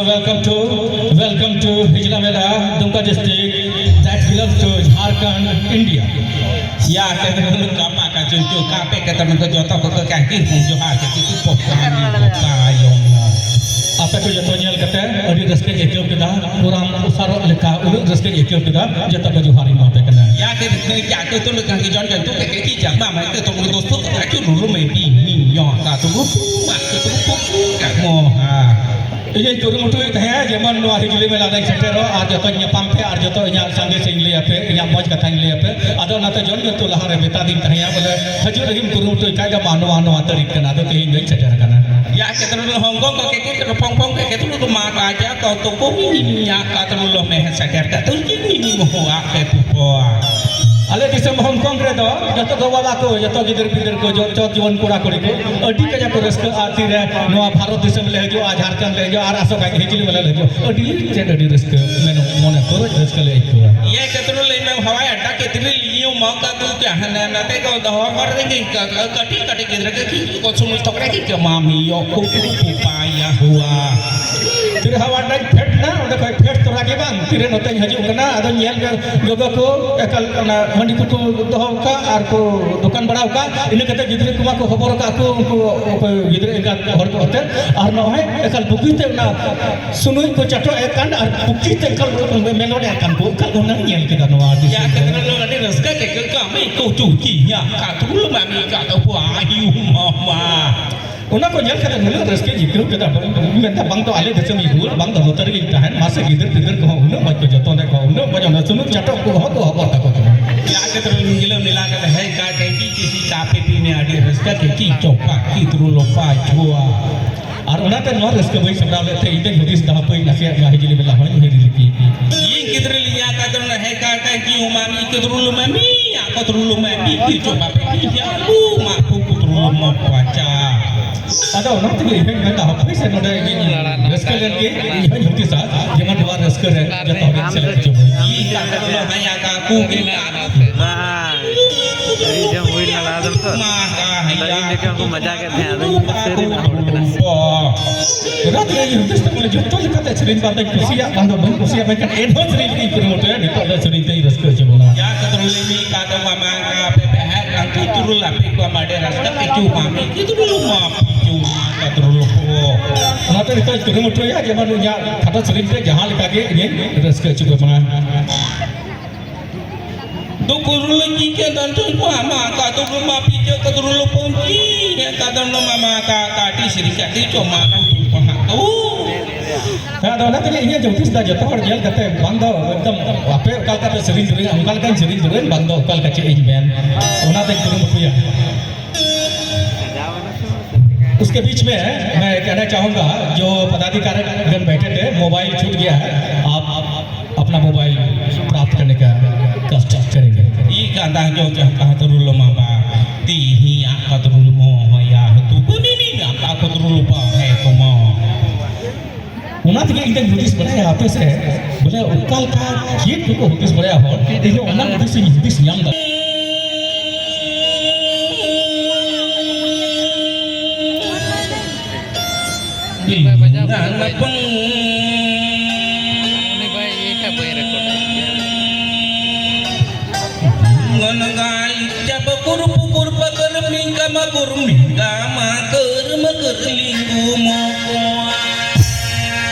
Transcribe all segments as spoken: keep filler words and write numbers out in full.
Welcome to, welcome to Hijla Mela, Dumka district, that belongs to Jharkhand, India. Ya, kata dulu kapa kacung tu, kape kata nengko joto ko ke kaki pun johar ke tu pok kami payong. ᱟᱯᱮ ᱠᱚ ᱡᱚᱛᱚ ᱧᱮᱞ ᱠᱟᱛᱮ ᱟᱹᱰᱤ ᱨᱟᱹᱥᱠᱟᱹᱧ ᱟᱹᱭᱠᱟᱹᱣ ᱠᱮᱫᱟ᱾ ᱯᱩᱨᱟᱢ ᱩᱥᱟᱨᱚᱜ ᱞᱮᱠᱟ ᱩᱱᱟᱹᱜ ᱨᱟᱹᱥᱠᱟᱹᱧ ᱟᱹᱭᱠᱟᱹᱣ ᱠᱮᱫᱟ᱾ ᱡᱚᱛᱚ ᱠᱚ ᱡᱚᱦᱟᱨ ᱤᱧ ᱮᱢᱟ ᱯᱮ ᱠᱟᱱᱟ᱾ Ya ke ke ke ke tu lu kan ke jon kan tu ke ke ki ja ma ma ke tu lu tu ke tu lu me bi mi nyo ka tu lu tu ma ke tu lu tu ka mo ha. ᱤᱧᱤᱧ ᱠᱩᱨᱩᱢᱩᱴᱩᱭᱮᱫ ᱛᱟᱦᱮᱸᱫ ᱡᱮᱢᱚᱱ ᱱᱚᱣᱟ ᱦᱤᱡᱩᱜ ᱞᱤ ᱢᱮᱞᱟ ᱨᱮᱧ ᱥᱮᱴᱮᱨᱚᱜ ᱟᱨ ᱡᱚᱛᱚᱧ ᱧᱟᱯᱟᱢ ᱯᱮ ᱟᱨ ᱡᱚᱛᱚ ᱤᱧᱟᱹᱜ ᱥᱟᱸᱫᱮᱥ ᱤᱧ ᱞᱟᱹᱭ ᱟᱯᱮ, ᱤᱧᱟᱹᱜ ᱢᱚᱡᱽ ᱠᱟᱛᱷᱟᱧ ᱞᱟᱹᱭ ᱟᱯᱮ᱾ ᱟᱫᱚ ᱚᱱᱟᱛᱮ ᱡᱚᱱ ᱡᱚᱱᱛᱩ ᱞᱟᱦᱟᱨᱮ ᱢᱮᱛᱟ ᱫᱤᱧ ᱛᱟᱦᱮᱸᱫ ᱵᱚᱞᱮ ᱦᱤᱡᱩᱜ ᱞᱟᱹᱜᱤᱫ ᱮᱢ ᱠᱩᱨᱩᱢᱩᱴᱩᱭ ᱠᱷᱟᱡ ᱫᱚ ᱢᱟ ᱱᱚᱣᱟ ᱱᱚᱣᱟ ᱛᱟᱹᱨᱤᱠᱷ ᱠᱟᱱᱟ, ᱟᱫᱚ ᱛᱮᱦᱮᱧ ᱫᱚᱧ ᱥᱮᱴᱮᱨ ᱟᱠᱟᱱᱟ᱾ Ya ke tu lu Hong Kong ke ke tu Hong Kong ke ke tu lu ma ka ja ka tu ko mi mi ya ka tu lu me ha sa ka tu ki mi mi mo ha ke tu ko. ᱟᱞᱮ ᱫᱤᱥᱚᱢ Hong Kong ᱨᱮᱫᱚ ᱡᱚᱛᱚ ᱜᱚ ᱵᱟᱵᱟ ᱠᱚ, ᱡᱚᱛᱚ ᱜᱤᱫᱟᱹᱨ ᱯᱤᱫᱟᱹᱨ ᱠᱚ, ᱡᱚᱛᱚ ᱡᱩᱣᱟᱹᱱ ᱠᱚᱲᱟ ᱠᱩᱲᱤ ᱠᱚ ᱟᱹᱰᱤ ᱠᱟᱡᱟᱠ ᱠᱚ ᱨᱟᱹᱥᱠᱟᱹᱜᱼᱟ᱾ ᱛᱤᱨᱮ ᱱᱚᱣᱟ ᱵᱷᱟᱨᱚᱛ ᱫᱤᱥᱚᱢ ᱞᱮ ᱦᱤᱡᱩᱜᱼᱟ, ᱡᱷᱟᱲᱠᱷᱚᱸᱰ ᱞᱮ ᱦᱤᱡᱩᱜᱼᱟ, ᱟᱨ ᱟᱥᱚᱠᱟ ᱜᱮ ᱦᱤᱡᱩᱜ ᱞᱮ ᱦᱤᱡᱩᱜᱼᱟ᱾ ᱟᱹᱰᱤ ᱛᱮᱫ ᱟᱹᱰᱤ ᱨᱟᱹᱥᱠᱟᱹ ᱢᱮᱱ ᱢᱚᱱᱮ ᱯᱩᱨᱟᱹ ᱨᱟᱹᱥᱠᱟᱹ ᱞᱮ ᱟᱹᱭᱠᱟᱹᱣᱟ᱾ ᱤᱭᱟᱹ ᱠᱟᱛᱨᱩ ᱞᱟᱹᱭ ᱢᱮ, ᱦᱟᱣᱟᱭ ᱟᱰᱰᱟ ᱠᱮᱛᱨᱤ ᱞᱤᱭᱳ ᱢᱟ ᱠᱟ ᱛᱩ ᱠᱟ ᱦᱟᱱᱟ ᱱᱟᱛᱮ ᱠᱚ ᱫᱚᱦᱚ ᱦᱚᱨ ᱨᱮᱜᱮ ᱠᱟ-, ᱠᱟ-, ᱠᱟᱹᱴᱤᱡ ᱠᱟᱹᱴᱤᱡ ᱜᱤᱫᱽᱨᱟᱹ ᱜᱮ ᱠᱤ ᱠᱚ ᱥᱩᱱᱩᱡ ᱛᱚᱠᱨᱮ ᱠᱤ ᱠᱟᱢᱟᱢ ᱦᱤᱭᱳ ᱠᱩ ᱠᱩ ᱠᱩ ᱯᱟᱭᱟ ᱦᱩᱣᱟ᱾ ᱛᱤᱨᱮ ᱦᱟᱣᱟᱰᱟᱧ ᱯᱷᱮᱰ ᱱᱟ, ᱚᱸᱰᱮ ᱠᱷᱚᱡ ᱯᱷᱮᱰ ᱛᱚᱨᱟ ᱜᱮ ᱵᱟᱝ, ᱛᱤᱨᱮ ᱱᱚᱛᱮᱧ ᱦᱤᱡᱩᱜ ᱠᱟᱱᱟ, ᱟᱫᱚᱧ ᱧᱮᱞ ᱜᱮ ᱜᱚᱜᱚ ᱠᱚ ᱮᱠᱟᱞ ᱚᱱᱟ ᱦᱟᱺᱰᱤ ᱠᱚᱠᱚ ᱫᱚᱦᱚ ᱟᱠᱟᱫ ᱟᱨ ᱠᱚ ᱫᱚᱠᱟᱱ ᱵᱟᱲᱟ ᱟᱠᱟᱫ᱾ ᱤᱱᱟᱹ ᱠᱟᱛᱮ ᱜᱤᱫᱽᱨᱟᱹ ᱠᱚᱢᱟ ᱠᱚ ᱦᱚᱵᱚᱨ ᱟᱠᱟᱫ ᱠᱚ, ᱩᱱᱠᱩ ᱚᱠᱚᱭ ᱜᱤᱫᱽᱨᱟᱹ ᱮᱸᱜᱟᱛ ᱦᱚᱲ ᱠᱚ ᱟᱛᱮ, ᱟᱨ ᱱᱚᱜᱼᱚᱭ ᱮᱠᱟᱞ ᱵᱩᱜᱤ ᱛᱮ ᱚᱱᱟ ᱥᱩᱱᱩᱡ ᱠᱚ ᱪᱟᱴᱚᱜ ᱮᱫ ᱠᱟᱱ ᱟᱨ ᱵᱩᱜᱤ ᱛᱮ ᱮᱠᱟᱞ ᱢᱮᱞᱚᱰ ᱮᱫ ᱠᱟᱱ ᱠᱚ, ᱮᱠᱟᱞ ᱚᱱᱟᱧ ᱧᱮᱞ ᱠᱮᱫᱟ ᱱᱚᱣᱟ ᱫᱤᱥᱚᱢ ᱨᱮ᱾ ᱠᱟᱹᱴᱤᱡ ᱨᱟᱹᱥᱠᱟᱹ ᱠᱮ ᱠᱟᱹ ᱠᱟᱹᱢᱤ ᱠᱚ ᱪᱩᱠᱤ ᱧᱟ ᱠᱟᱛᱨᱩ ᱢᱟᱢᱤ ᱠᱟᱛᱚ ᱯᱚ ᱟᱭᱩ ᱢᱟᱢᱟ᱾ ᱚᱱᱟ ᱠᱚ ᱧᱮᱞ ᱠᱟᱛᱮ ᱱᱩᱱᱟᱹᱜ ᱨᱟᱹᱥᱠᱟᱹᱧ ᱟᱹᱭᱠᱟᱹᱣ ᱠᱮᱫᱟ, ᱵᱟᱹᱧ ᱢᱮᱱᱫᱟ ᱵᱟᱝ ᱫᱚ ᱟᱞᱮ ᱫᱤᱥᱚᱢ ᱤᱧ ᱨᱩᱣᱟᱹᱲ, ᱵᱟᱝ ᱫᱚ ᱱᱚᱛᱮ ᱨᱮᱜᱮᱧ ᱛᱟᱦᱮᱱ, ᱢᱟᱥᱮ ᱜᱤᱫᱟᱹᱨ ᱯᱤᱫᱟᱹᱨ ᱠᱚᱦᱚᱸ ᱩᱱᱟᱹᱜ ᱢᱚᱡᱽ ᱠᱚ ᱡᱚᱛᱚᱱᱮᱫ ᱠᱚᱣᱟ, ᱩᱱᱟᱹᱜ ᱢᱚᱡᱽ ᱚᱱᱟ ᱥᱩᱱᱩᱢ ᱪᱟᱴᱚᱜ ᱠᱚᱦᱚᱸ ᱠᱚ ᱦᱚᱵᱚᱨ ᱛᱟᱠᱚ ᱠᱟᱱᱟ᱾ ᱡᱟ ᱠᱟᱛᱮ ᱨᱮ ᱧᱤᱞᱟᱹ ᱢᱮᱞᱟ ᱠᱟᱛᱮ ᱦᱮᱡ ᱠᱟᱛᱮ ᱠᱤ ᱠᱤᱥᱤ ᱪᱟ ᱯᱮ ᱯᱤ ᱢᱮ, ᱟᱹᱰᱤ ᱨᱟᱹᱥᱠᱟᱹ ᱠᱮ ᱠᱤ ᱪᱚᱯᱟ ᱠᱤ ᱛᱨᱩ ᱞᱚᱯᱟ ᱪᱷᱩᱣᱟ᱾ ᱟᱨ ᱚᱱᱟᱛᱮ ᱱᱚᱣᱟ ᱨᱟᱹᱥᱠᱟᱹ ᱵᱟᱹᱧ ᱥᱟᱯᱲᱟᱣ ᱞᱮᱫ ᱛᱮ ᱤᱧ ᱫᱚᱧ ᱦᱩᱫᱤᱥ ᱫᱟ ᱦᱟᱯᱟᱹᱭ ᱱᱟᱥᱮᱭᱟᱜ ᱱᱚᱣᱟ ᱦᱤᱡᱩᱜ ᱞᱤ ᱢᱮᱞᱟ ᱦᱚᱸᱧ ᱦᱤᱨᱤ ᱞᱮᱜᱮ᱾ ᱤᱧ ᱜᱤᱫᱽᱨᱟᱹ ᱞᱤᱧ ᱧᱟ ᱠᱟᱛᱮ ᱦᱮᱡ ᱠᱟᱛᱮ ᱠᱤ ᱩᱢᱟ ᱢᱤ ᱠᱤ ᱛᱨᱩ ᱞᱚᱢᱟ ᱢᱤ ᱠᱚ ᱛᱨᱩᱞᱚᱢ ᱢᱮ, ᱢᱤᱫ ᱠᱤᱪᱷᱩ ᱵᱟᱯᱮ ᱠᱤᱪᱷᱩ ᱢᱟ ᱠᱚ ᱛᱨᱩᱞᱚᱢ ᱢᱟ ᱯᱟᱪᱟ᱾ ᱟᱫᱚ ᱚᱱᱟ ᱛᱮᱜᱮ ᱤᱧ ᱦᱚᱸᱧ ᱢᱮᱱᱫᱟ, ᱦᱟᱯᱮ ᱥᱮ ᱱᱚᱰᱮ ᱤᱧ ᱨᱟᱹᱥᱠᱟᱹ ᱞᱮᱱ ᱜᱮ, ᱤᱧ ᱦᱚᱸᱧ ᱦᱩᱫᱤᱥᱟ, ᱡᱮᱢᱚᱱ ᱱᱚᱣᱟ ᱨᱟᱹᱥᱠᱟᱹ ᱨᱮ ᱡᱚᱛᱚ ᱦᱚᱲᱤᱧ ᱥᱮᱞᱮᱫ ᱦᱚᱪᱚ ᱠᱚᱣᱟ᱾ ᱤᱧ ᱠᱟᱛᱷᱟ ᱫᱚ ᱦᱟᱭᱟ ᱠᱟ ᱠᱩ ᱜᱮ ᱵᱟᱝ᱾ ᱤᱧ ᱡᱚᱢ ᱦᱩᱭ ᱞᱮᱱᱟ ᱞᱟᱦᱟ ᱫᱚ ᱛᱚ᱾ ᱢᱟ ᱠᱟ ᱟᱫᱚ ᱦᱟᱭᱟ ᱤᱧ ᱞᱮᱠᱟ ᱠᱚ ᱢᱟᱡᱟ ᱠᱮᱫ ᱛᱟᱦᱮᱸ, ᱟᱫᱚ ᱤᱧ ᱫᱚ ᱥᱟᱹᱨᱤ ᱨᱮᱱ ᱦᱚᱲ ᱠᱟᱱᱟ᱾ ᱠᱩ᱾ ᱚᱱᱟ ᱛᱮᱜᱮ ᱤᱧ ᱦᱩᱫᱤᱥ ᱛᱮ ᱵᱚᱞᱮ ᱡᱚᱛᱚ ᱞᱮᱠᱟᱛᱮ ᱥᱮᱨᱮᱧ ᱵᱟᱝ ᱫᱚᱧ ᱠᱩᱥᱤᱭᱟᱜ, ᱵᱟᱝ ᱫᱚ ᱵᱟᱹᱧ ᱠᱩᱥᱤᱭᱟᱜ, ᱢᱮᱱᱠᱷᱟᱱ ᱮᱱᱦᱚᱸ ᱥᱮᱨᱮᱧ ᱛᱮᱧ ᱨᱟᱹᱥᱠᱟᱹ ᱦᱚᱪᱚ ᱵᱚᱱᱟ᱾ ᱭᱟ ᱠᱟᱛᱨᱚᱞᱤ ᱢᱤ ᱠᱟᱫᱚ ᱢᱟᱢᱟ ᱠᱟ ᱯᱮ ᱯᱮᱦᱟᱜ ᱠᱟᱱ ᱛᱩ ᱛᱩᱨᱩᱞ ᱟᱯᱮ ᱠᱚ ᱢᱟᱰᱮ ᱨᱟᱥᱛᱟ ᱯᱮ ᱪᱩ ᱢᱟᱢᱤ ᱠᱤ ᱛᱩᱨᱩᱞ ᱢᱟ ᱯᱤ ᱪᱩ ᱢᱟ ᱠᱟᱛᱨᱚᱞ ᱠᱚ᱾ ᱚᱱᱟᱛᱮ ᱱᱤᱛᱚᱜ ᱤᱧ ᱠᱩᱨᱩᱢᱩᱴᱩᱭᱟ ᱡᱮᱢᱚᱱ ᱤᱧᱟᱹᱜ ᱠᱷᱟᱴᱚ ᱥᱮᱨᱮᱧ ᱛᱮ ᱡᱟᱦᱟᱸ ᱞᱮᱠᱟ ᱜᱮ ᱤᱧᱤᱧ ᱨᱟᱹᱥᱠᱟᱹ ᱦᱚᱪᱚ ᱯᱮ ᱢᱟ᱾ ᱫᱩᱠᱩᱨᱩᱞᱩ ᱪᱤᱠᱮ ᱫᱚᱱ ᱪᱚ ᱢᱟᱢᱟ ᱠᱟ ᱫᱩᱠᱩ ᱢᱟ ᱯᱤᱪᱚ ᱠᱟ ᱫᱩᱨᱩᱞᱩ ᱯᱚᱱᱪᱤ ᱠᱟ ᱫᱚᱱ ᱢᱟᱢᱟ ᱠᱟ ᱠᱟᱴᱤ ᱥᱤᱨᱤ ᱠᱟᱴᱤ ᱪᱚ ᱢᱟ ᱠᱩ ᱫᱩ ᱯᱟᱦᱟ ᱛᱚ᱾ ᱦᱮᱸ, ᱟᱫᱚ ᱚᱱᱟ ᱛᱮᱜᱮ ᱤᱧᱟᱹᱜ ᱡᱚᱛᱤᱥ ᱫᱟ ᱡᱚᱛᱚ ᱦᱚᱲ ᱧᱮᱞ ᱠᱟᱛᱮ ᱵᱟᱝ ᱫᱚ ᱮᱠᱫᱚᱢ ᱟᱯᱮ ᱚᱠᱟ ᱞᱮᱠᱟ ᱯᱮ ᱥᱮᱨᱮᱧ ᱫᱩᱨᱟᱹᱝ, ᱚᱱᱠᱟ ᱞᱮᱠᱟᱧ ᱥᱮᱨᱮᱧ ᱫᱩᱨᱟᱹᱝ, ᱵᱟᱝ ᱫᱚ ᱚᱠᱟ ᱞᱮᱠᱟ ᱪᱮᱫ ᱤᱧ ᱢᱮᱱ, ᱚᱱᱟᱛᱮᱧ ᱠᱩᱨᱩᱢᱩᱴᱩᱭᱟ᱾ उसके बीच में मैं कहना चाहूंगा, जो पदाधिकारी गण बैठे थे, मोबाइल छूट गया है, आप अपना मोबाइल प्राप्त करने का कष्ट करेंगे। ᱤ ᱠᱟᱸᱫᱟ ᱡᱚ ᱪᱟᱦ ᱠᱟᱛᱨᱩᱞ ᱢᱟᱢᱟ ᱛᱤᱦᱤᱧ ᱟᱜ ᱠᱟᱛᱨᱩᱞ ᱢᱚ ᱦᱚᱭᱟ ᱦᱩᱛᱩ ᱵᱟᱹᱢᱤ ᱢᱤ ᱟᱜ ᱠᱟᱛᱨᱩᱞ ᱯᱟ ᱦᱮ ᱠᱚᱢᱚ᱾ ᱚᱱᱟ ᱛᱮᱜᱮ ᱤᱧ ᱫᱚᱧ ᱦᱩᱫᱤᱥ ᱵᱟᱲᱟᱭᱟ ᱟᱯᱮ ᱥᱮᱫ, ᱵᱚᱞᱮ ᱚᱠᱟ ᱞᱮᱠᱟ ᱪᱮᱫ ᱠᱚᱠᱚ ᱦᱩᱫᱤᱥ ᱵᱟᱲᱟᱭᱟ ᱦᱚᱲ, ᱤᱧ ᱫᱚ ᱚᱱᱟ ᱦᱩᱫᱤᱥ ᱤᱧ ᱦᱩᱫᱤᱥ ᱧᱟᱢ ᱫᱟ᱾ ᱵᱟᱭ ᱵᱟᱡᱟᱣ ᱠᱟᱱᱟ, ᱵᱟᱭ ᱩᱱᱤ ᱵᱟᱭ ᱤᱭᱟᱹᱭ ᱠᱷᱟᱡ ᱵᱟᱹᱧ ᱨᱮᱠᱚᱨᱰ᱾ ᱜᱚᱱᱜᱟᱞᱤ ᱪᱟᱵᱟ ᱠᱩᱨ ᱯᱩᱠᱩᱨ ᱯᱟᱠᱟᱨ ᱢᱤᱝᱠᱟ ᱢᱟᱠᱩᱨ ᱢᱤᱝᱠᱟ ᱢᱟᱠᱟᱨ ᱢᱟᱠᱟᱨ ᱞᱤᱝᱜᱩ ᱢᱚᱠᱚ᱾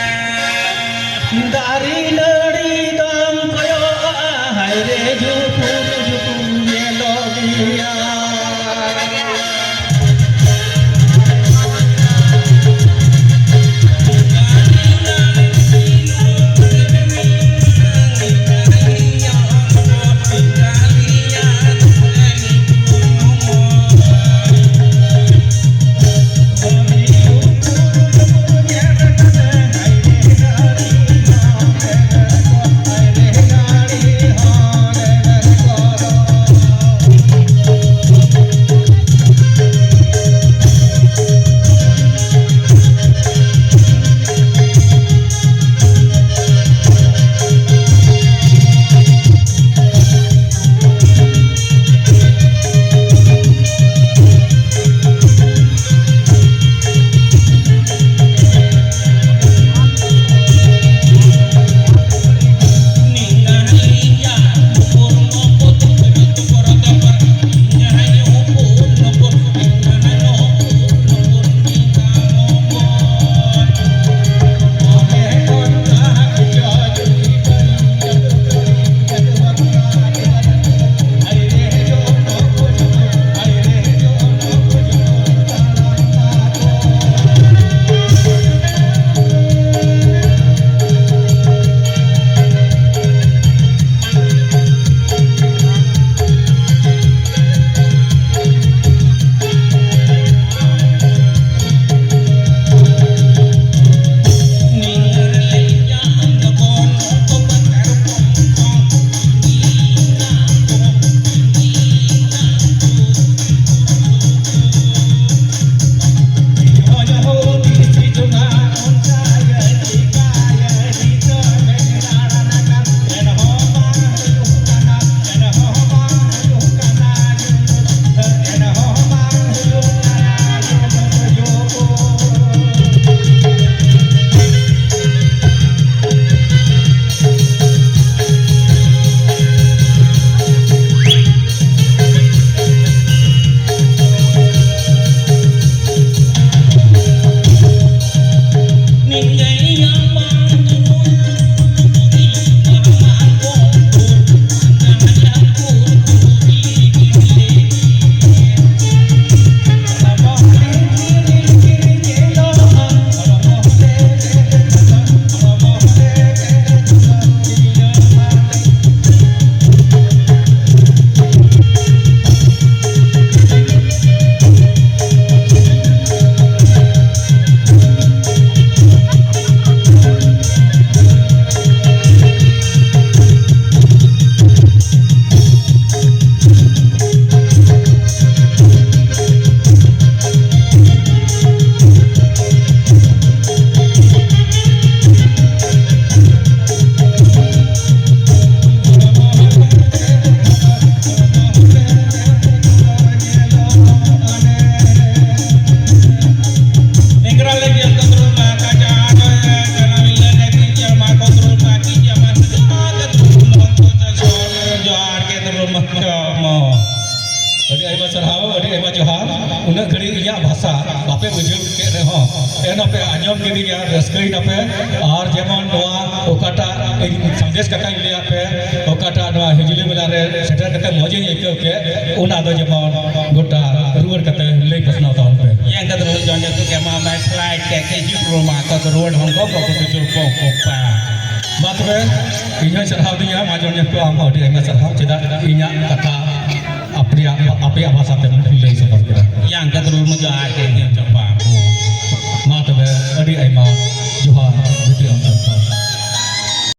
ᱫᱟᱨᱮ ᱱᱟᱹᱲᱤ ᱫᱚᱢ ᱠᱚᱭᱚᱜᱼᱟ, ᱦᱟᱭ ᱨᱮ ᱡᱷᱩᱯᱩᱨ ᱡᱷᱩᱯᱩᱨ ᱧᱮᱞᱚᱜ ᱜᱮᱭᱟ᱾ ᱥᱟᱨᱦᱟᱣ, ᱟᱹᱰᱤ ᱟᱭᱢᱟ ᱡᱚᱦᱟᱨ᱾ ᱩᱱᱟᱹᱜ ᱜᱷᱟᱹᱲᱤᱡ ᱤᱧᱟᱹᱜ ᱵᱷᱟᱥᱟ ᱵᱟᱯᱮ ᱵᱩᱡᱷᱟᱹᱣ ᱠᱮᱫ ᱨᱮᱦᱚᱸ, ᱮᱱ ᱦᱚᱸᱯᱮ ᱟᱸᱡᱚᱢ ᱠᱮᱫᱤᱧᱟ, ᱨᱟᱹᱥᱠᱟᱹᱭ ᱱᱟᱯᱮ᱾ ᱟᱨ ᱡᱮᱢᱚᱱ ᱱᱚᱣᱟ ᱚᱠᱟᱴᱟᱜ ᱤᱧ ᱥᱟᱸᱫᱮᱥ ᱠᱟᱛᱷᱟᱧ ᱞᱟᱹᱭᱟᱫ ᱯᱮ, ᱚᱠᱟᱴᱟᱜ ᱱᱚᱣᱟ ᱦᱤᱡᱽᱞᱤ ᱢᱮᱞᱟ ᱨᱮ ᱥᱮᱴᱮᱨ ᱠᱟᱛᱮ ᱢᱚᱡᱽ ᱤᱧ ᱟᱹᱭᱠᱟᱹᱣ ᱠᱮᱫ, ᱚᱱᱟ ᱫᱚ ᱡᱮᱢᱚᱱ ᱜᱚᱴᱟ ᱨᱩᱣᱟᱹᱲ ᱠᱟᱛᱮ ᱞᱟᱹᱭ ᱯᱟᱥᱱᱟᱣ ᱛᱟᱵᱚᱱ ᱯᱮ᱾ ᱤᱧ ᱠᱟᱛᱮ ᱨᱩᱣᱟᱹᱲ ᱡᱚᱱ ᱡᱚᱛᱚ ᱠᱮ ᱢᱟ ᱢᱮ ᱯᱷᱞᱟᱭᱤᱴ ᱠᱮ ᱠᱮ ᱦᱤᱡᱩᱜ ᱨᱩᱣᱟᱹᱲ ᱢᱟ ᱛᱚ ᱨᱩᱣᱟᱹᱲ ᱦᱚᱸ ᱜᱚ ᱜᱚ ᱠᱚ ᱪᱩᱞ ᱠᱚ ᱠᱚ ᱯᱟ᱾ ᱢᱟ ᱛᱚᱵᱮ, ᱤᱧ ᱦᱚᱸ ᱥᱟᱨᱦᱟᱣ ᱫᱤᱧᱟ, ᱢᱟ ᱡᱚᱱ ᱡᱚᱛᱚ ᱟᱢ ᱦᱚᱸ ᱟᱹᱰᱤ ᱟᱭᱢᱟ ᱥᱟᱨᱦᱟᱣ, ᱪᱮᱫᱟᱜ ᱤᱧᱟᱹᱜ ᱠᱟᱛᱷᱟ ᱟᱯᱮᱭᱟᱜ, ᱟᱯᱮᱭᱟᱜ ᱵᱷᱟᱥᱟ ᱛᱮᱢ ᱞᱟᱹᱭ ᱥᱚᱫᱚᱨ᱾